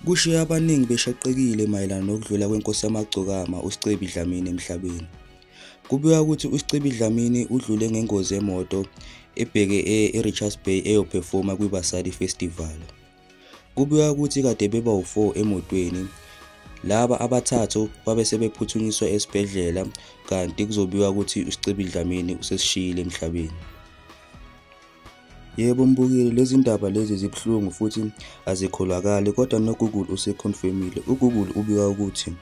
Kushiye abaningi beshaqekile mayelana nokudlula kweNkosi yamaGcokama uSicebi Dlamini emhlabeni. Kubikwa ukuthi uSicebi Dlamini udlule ngengozi yemoto ebheke e-Richards Bay eyophefoma kwiBasadi Festival. Kubikwa ukuthi kade bebawu-4 emotweni, laba abathathu babe sebephuthunyiswa esibhedlela kanti kuzobikwa ukuthi uSicebi Dlamini usesishiyile emhlabeni. Yebo mbukeli, lezi ndaba lezi zibuhlungu futhi azikholakali kodwa noGoogle usekhonfemile. UGoogle ubika ukuthi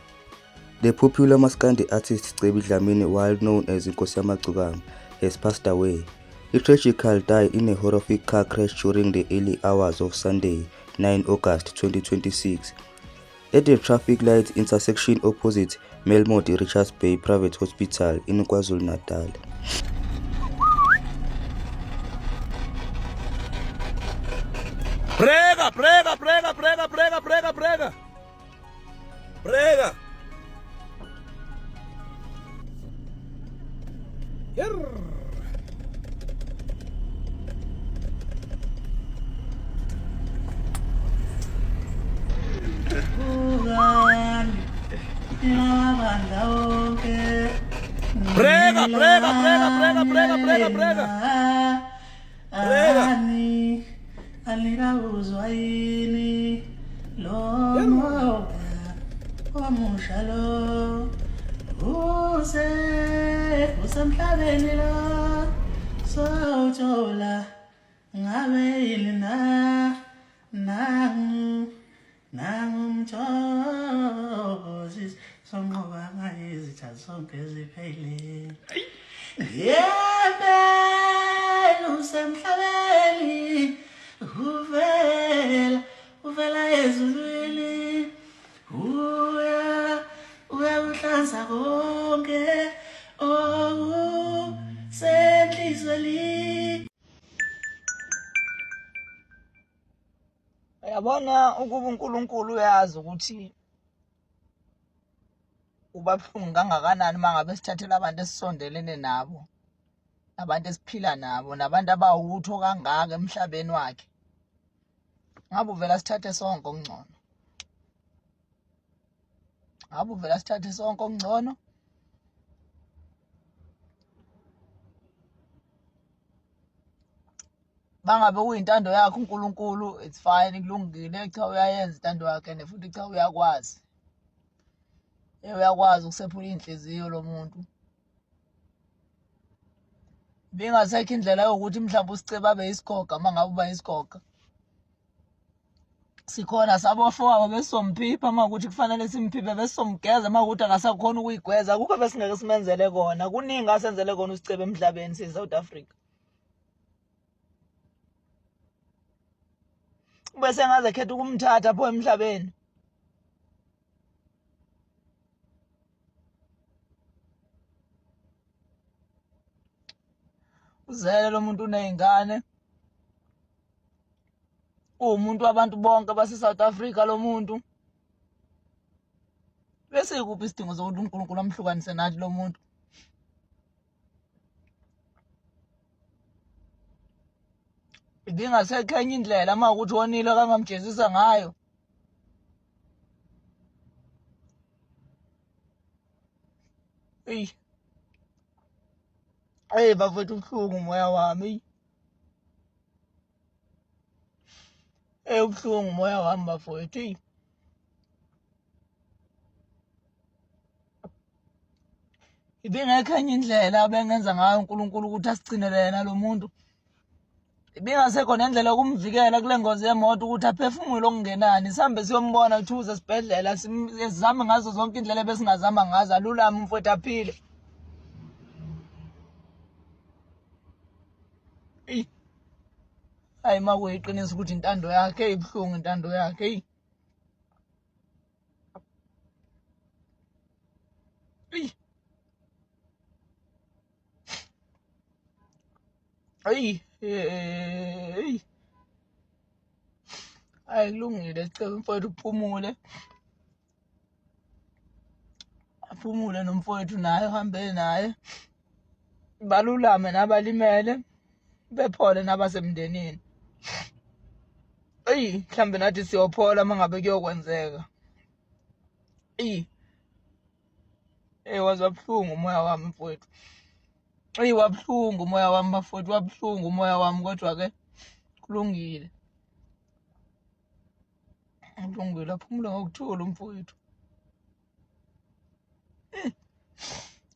The popular Maskandi artist Cebi Dlamini, while known as Inkosi Yamagcokama, has passed away. He tragically died in a horrific car crash during the early hours of Sunday, 9 August 2026, at the traffic light intersection opposite Melmoth Richards Bay Private Hospital in KwaZulu-Natal. Breka, breka, breka, breka, breka, breka, breka. Breka. Yerr. Breka, breka, breka, breka, breka, breka, breka. Breka. Alikawuzwa yini lo moya omusha lo use usemhlabeni lo sowuthola ngabe yini na nangu nangumthokozisi sonqoba ngayizitha zonke ziphele yebela usemhlabeni uvela uvela ezulwini uya uyakuhlanza konke okusenhlizweni. Uyabona ukuba uNkulunkulu uyazi ukuthi uba buhlungu kangakanani uma ngabe sithathela abantu esisondelene nabo, nabantu esiphila nabo, nabantu abawutho kangaka emhlabeni wakhe. Ngabe uvela sithathe sonke okungcono. Ngabe uvela sithathe sonke okungcono. Bangabe kuyintando yakhe uNkulunkulu it's fine kulungile cha uyayenza intando yakhe and futhi cha uyakwazi uyakwazi ukusephula iy'nhliziyo lo muntu ibingasekho indlela yokuthi mhlawumbe usicebe abe yisigoga uma ngabe uba yisigoga sikhona sabofowabo besizomphipha uma ukuthi kufanele simphiphe besizomgeza uma ukuthi akasakhona ukuyigweza akukho besingeke simenzele kona kuningi asenzele kona usicebe emhlabeni siyi-South Africa Bese ngaze khetha ukumthatha pho emhlabeni. Uzele lo muntu uney'ngane. Uwumuntu wabantu bonke base-South Africa lo muntu. Bese ikuphi isidingo sokuthi uNkulunkulu amhlukanise nathi lo muntu? Ibingasekho enye indlela uma ukuthi wonile akangamjezisa ngayo. Eyi. Eyi bafethu ubuhlungu umoya wami. Eyi. Eyi ubuhlungu umoya wami bafowethu. Eyi. Ibingekho enye indlela abengenza ngayo uNkulunkulu ukuthi asigcinele yena lo muntu. Ibingasekho nendlela yokumvikela kule ngozi yemoto ukuthi aphefumule okungenani. Sihambe siyombona kuthiwa esibhedlela sizame ngazo zonke indlela ebesingazama ngazo alulame umfowethu aphile. Eyi. Hayi uma kuyiqiniso ukuthi intando yakhe ibuhlungu intando yakhe eyi. Eyi. Eyi, eyi. Hayi kulungile sicela umfowethu uphumule. Aphumule nomfowethu naye uhambe naye. Balulame nabalimele bephole nabasemndenini. Eyi mhlambe nathi siyophola uma ngabe kuyokwenzeka. Eyi eyi waze wabuhlungu umoya wami mfowethu. Eyi wabuhlungu umoya wami bafowethu, wabuhlungu umoya wami kodwa-ke kulungile. Kulungile, aphumule ngokuthula umfowethu.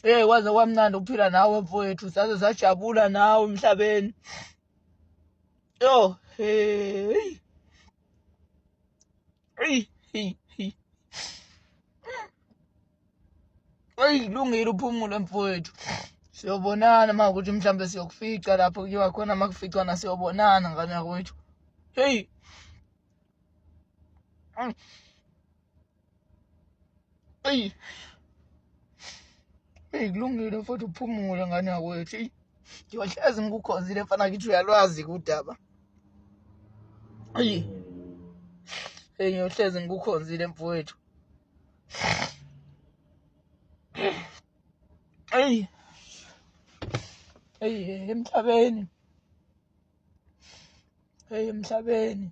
Hey kwaze kwamnandi ukuphila nawe mfowethu, saze sajabula nawe emhlabeni. Yo, hey. Hey, hey, hey. Eyi kulungile uphumule mfowethu. Siyobonana uma ukuthi mhlawumbe siyokufica lapho kuyiwa khona uma kuficwana siyobonana ngane yakwethu. Hey. Eyi. Eyi kulungile mfowethu uphumule ngane yakwethu. Eyi ngiyohlezi ngikukhonzile mfana kithi uyalwazi kudaba. Eyi. Eyi ngiyohlezi ngikukhonzile mfowethu. Eyi. Eyi emhlabeni. Eyi emhlabeni.